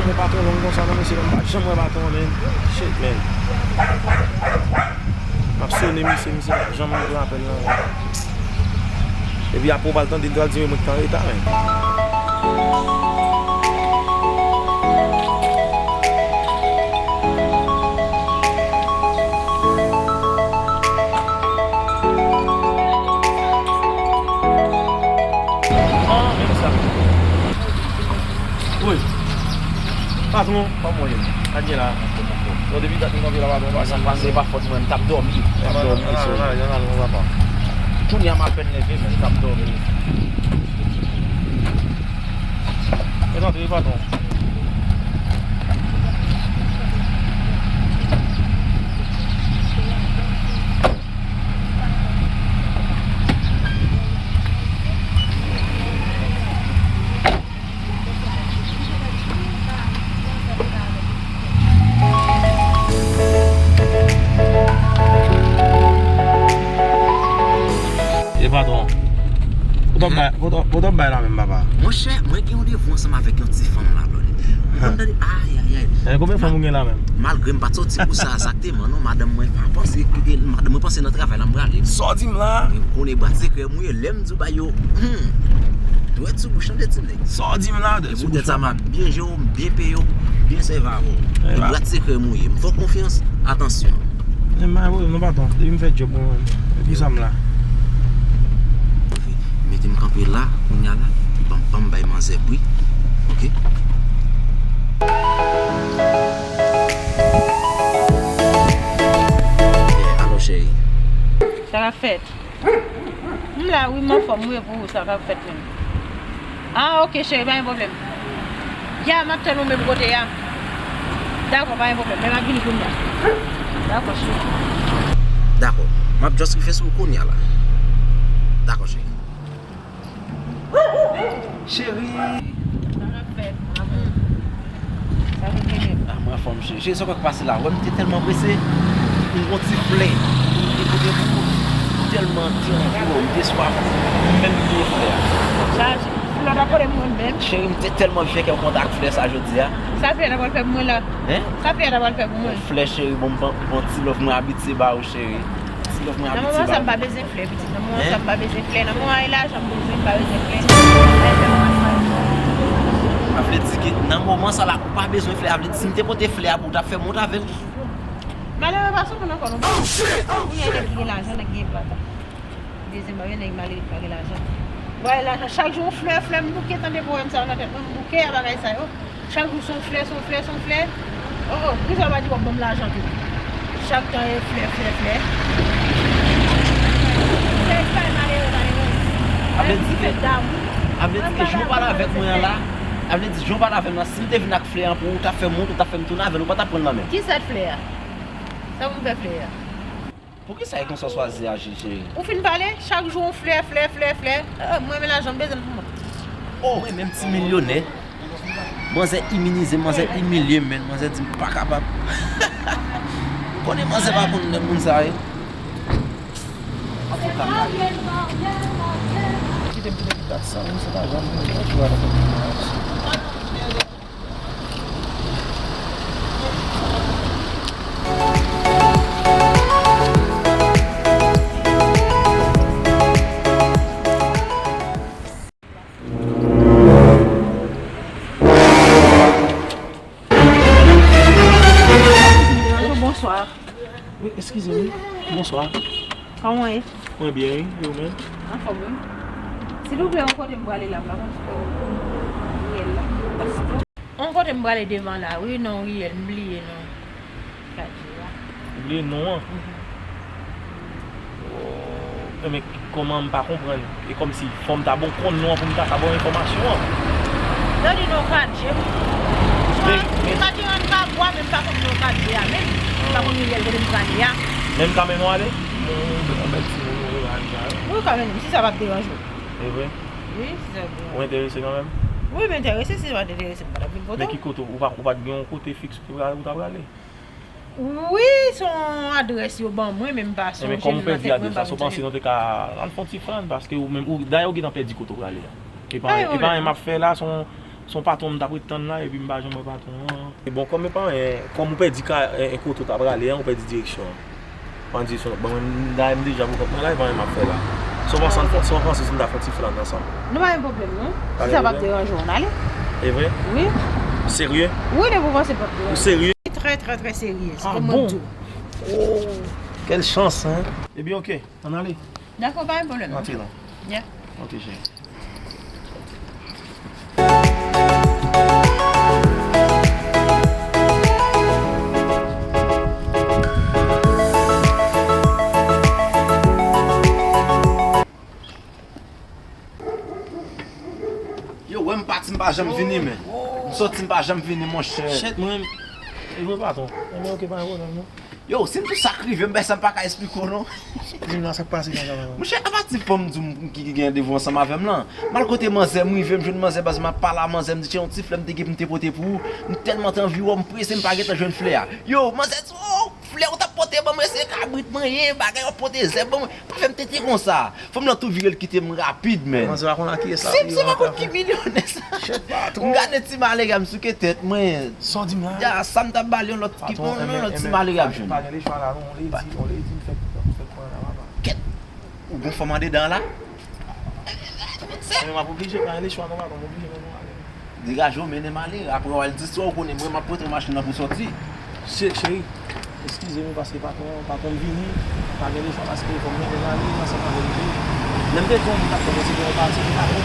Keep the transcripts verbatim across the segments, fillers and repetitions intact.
Mwen patwon long konsa non mesye, m pa janm wè patwon an, men. Shit, man. M ap sone misye, misye pa janm pran apèl nan. Epi apre w pral tande l pral di mwen ki t an reta, men. Ah, menm sa. Wi. Patwon, kòman w ye? Sa k gen la? Bon, depi dat m kanpe la, patwon, pa sa k pase, pa fòt mwen, m t ap dòmi. M t ap dòmi, so. Kounye a m apèn leve, men m t ap dòmi. Mèt antre, patwon. E patwon. Kote w bay, kote w, kote w bay la menm, papa? Monchè, mwen gen yon randevou ansanm avèk yon ti fanm la, brother. Ou konn tande, ay, ay, ay. Eh, konbyen fanm ou gen la menm? Malgre m pa t soti pou sa egzakteman, non, madanm mwen pa panse, madanm mwen panse nan travay la m prale. Sa w di m la? Ou konnen bwat sekrè m ye, lè m di w ba yo, hmm, dwèt sou bouch, tande ti nèg. Sa w di m la? Dwèt sou bouch. E poutèt sa m ap byen jere w, m byen peye w, m byen sèvi avè w. E bwat sekrè m ou ye, m fè w konfyans, atansyon. Men m pa gen pwoblèm non, patwon. Depi m fè djòb mwen, mwen. E pou sa m la. Mete m kanpe la, kounye a la. Ban, ban m bay manzè bri. Ok. Eh, alo, cheri. Sa k ap fèt? M la wi, m anfòm wi, e pou ou sa k ap fèt menm? Ah, ok, cheri, pa gen pwoblèm. Ya, m ap tann ou menm kote a. Dakò, pa gen pwoblèm, men m ap vini kounye a. Dakò, cheri. Dakò, m ap just rive sou ou kounye a la. Dakò, cheri. Cheri. Sa k ap fèt, amou? Sa k ap fèt? Ah, mwen anfòm, cheri. Cheri, sa k ap pase la? Wè, m te tèlman prese. M gon ti flè. M te pote pou ou. M tèlman te anvi w, m te swaf ou. M menm bliye flè a. Sa, flè pa kote mwen menm. Cheri, m te tèlman anvi fè kè w kontan ak flè sa jodi a. Sa flè a ta pral fè pou mwen la? Hein? Sa flè a ta pral fè pou mwen? Flè, cheri, bon, bon, bon ti love mwen abitye ba ou, cheri. Ti love mwen abitye ba ou. Nan moman sa, m pa bezwen flè, pitit. Nan moman sa, m pa bezwen flè. Nan moman e lajan m bezwen, m pa bezwen flè. Sa fè mwen sa. A vle di ke nan moman sa la, ou pa bezwen flè. A vle di, si m te pote flè a pou ou, w t ap fè mont avè l. Malere pa sou moun ankò, non. Ou gen nèg ki gen lajan, nèg ki gen plata. Dezyèm bagay, nèg malere ki pa gen lajan. Ou pa gen lajan. Chak jou, yon flè, flè, m bouke, tande pwoblèm sa yo nan tèt mwen, m bouke a bagay sa yo. Chak jou se yon flè, se yon flè, se yon flè. Oh, oh, poukisa w pa di w ap ban m lajan tou? Chak tan e flè, flè, flè. Flè se bagay malere, malere. A vle di ke, a vle di ke jan w pale avèk mwen an la, a vle di jan w pale avè m la, si m te vin ak flè an pou ou, ou t ap fè m wont, ou t ap fè m tounen avè l, ou pa t ap pran l nan men m. Kisa t flè a? Sa pou m fè flè a? Poukisa e konsa w swazi aji, cheri? Ou fin pale, chak jou yon flè, flè, flè, flè. Ah, mwen renmen lajan, m bezwen l pou mwen. Oh, mwen menm ti milyonè. Manzè iminize m, manzè imilye m, men manzè di m pa kapab. Ou konnen manzè pa konn lè moun sa ye. Antouka, m prale. Kite m kite m kat san mil, se pa janm mwen, mwen ki pral fè. Bonsoir. Wi, eskize m. Bonsoir. Kòman w ye? Mwen byen, wi. E ou menm? Anfòm, wi. Silvouplè, yon kote m prale la, m pa konn si w wè riyèl la. Yon kote m prale devan la, wi, nan yon riyèl, m bliye non katye a. Ou bliye non an? Mhm. Oh, men kòman m pa konprann? E kòmsi fò m ta bon konn non an pou m ta ka ba w enfòmasyon an. Yo di non katye. Mwen, m pa te rann pa bwa, men m pa konn non katye a menm. M pa konn riyèl kote m prale a. Men m ka mennen w ale? Mwen, mwen, mwen, mwen, mwen, mwen, mwen, mwen, mwen. Wi, w ka mennen m, si sa p ap deranje w. E vre? Wi, si sa p ap deranje w. Ou enterese kanmenm? Wi, m enterese, si sa pa t enterese, m pa t ap vin kote w. Men ki kote w, ou pa, ou pa t gen yon kote fiks ou ta prale? Wi, se yon adrès yo ban mwen, men m pa sonje l nan tèt mwen, m pa vin sonje l. Enben, kòm ou pèdi adrès la, si w panse nou te ka al fè yon ti flann, paske ou menm, ou, dayè ou gentan pèdi kote w prale a. E pa, e pa anyen m ap fè la, se yon, Se yon patwon m t ap ret tann la, epi m pa janm wè patwon an. E bon, kòm e pa anyen, kòm ou pèdi ka, e, e kote w ta prale an, ou pèdi direksyon an. Pran direksyon, bon, mwen, m, dayè m deja pou kont mwen la, e pa anyen m ap fè la. Se yon fason, se yon fason si m ta fè yon ti flan ansanm. Nou pa gen pwoblèm, non. Si sa p ap deranje w, n ale. E vre? Wi. Serye? Wi, depi w panse p ap deranje. Ou serye? Trè, trè, trè serye. Se kòm mwen di w. Oh, quelle chance, hein? Ebyen, oke, ann ale. Dakò, pa gen pwoblèm. Antre non. Yeah. Ok, cheri. Yo, wè m pati, m pa janm vini, men. M soti, m pa janm vini, monchè. Shit, mwen, e vre, patwon. Ebyen, oke, pa gen pwoblèm, non. Yo, si m tou sa k rive m, bèy sa m pa ka esplike w, non. Di m la, sa k pase konsa, patwon? Monchè, apati fanm di m ki, ki gen randevou ansanm avè m lan. M al kote manzè, m rive, m jwenn manzè, baz, m ap pale a manzè, m di, "Tchè, yon ti flè m te gen pou m te pote pou ou. M tèlman te anvi wè w, m prese, m pa gentan jwenn flè a." Yo, manzè di, "Oh, flè ou t ap pote ban mwen, se kabrit mwen ye, bagay w ap pote zèb ban mwen." Pa fè m tete konsa. Fanm lan tou vire l kite m rapid, men. Manzè pa konn ak kiyès l ap viv antre avè. Si m se pa konn ki milyonè sa. Shit, patwon. M gade ti malere a, m souke tèt mwen. Sa w di m la? Ya, sa m t ap ba l yon lòt, ki, yon lòt ti malere ap jwenn. Pa gen lechwa la, non. On lady, on lady, m fèk, m fèk pran la, papa. Kèt! Ou gon fanm andedan la? Men m ap oblije, pa gen lechwa, non, patwon, m oblije, men nou ale. Degaje w, mennen m ale. Apre w al di sa w konnen, mwen m ap pote machin nan pou soti. Che-, cheri, eskize m wi, paske patwon, patwon m vini, pa gen lechwa paske fò m mennen l ale ansanm avè l tou. Lè m te di w moun t ap kòmanse gen yon pati pou patwon.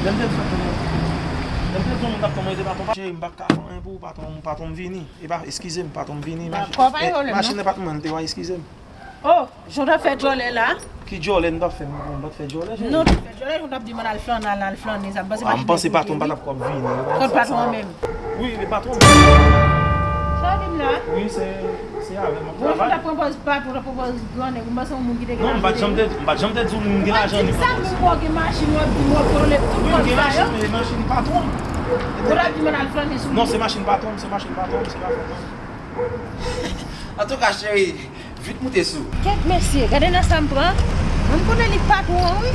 Lè m te di w moun t ap kòmanse gen yon pati pou patwon. Cheri, m p ap ka fè anyen pou ou, patwon, patwon m vini. E pa, eskize m, patwon m vini. Dakò, pa gen pwoblèm, non. Machin nan pa t mwen, te wè, eskize m. Oh, jan w t ap fè djòlè la? Ki djòlè m t ap fè? M pa t fè djòlè, cheri. Non, w t ap fè djòlè, jan w t ap di m al fè anal, al fè anal, sa m panse pa t mwen ki te ye. Ah, m panse patwon m pa t ap kòb vini. Kot patwon an menm? Wi, men patwon m. Sa w di m la? Wi, se, se avè l m ap travay. Bon, jan w t ap pran pòz patwon, w t ap pran pòz grannèg, m panse yon moun ki te gen... Non, m pa t janm te, m pa t janm te di w moun gen lajan li pran pòz. Sa m di w, w gen machin, w ap di m w ap konnen tout kòb sa yo. Wi, m gen machin, men machin patwon m. Ou t ap di m al flannen sou li? Non, se machin patwon m, se machin patwon m, se pa patwon m. Antouka, cheri, vit moute sou. Kèt mesye, gade nan sa m pran. Mwen m konnen li patwon an, wi.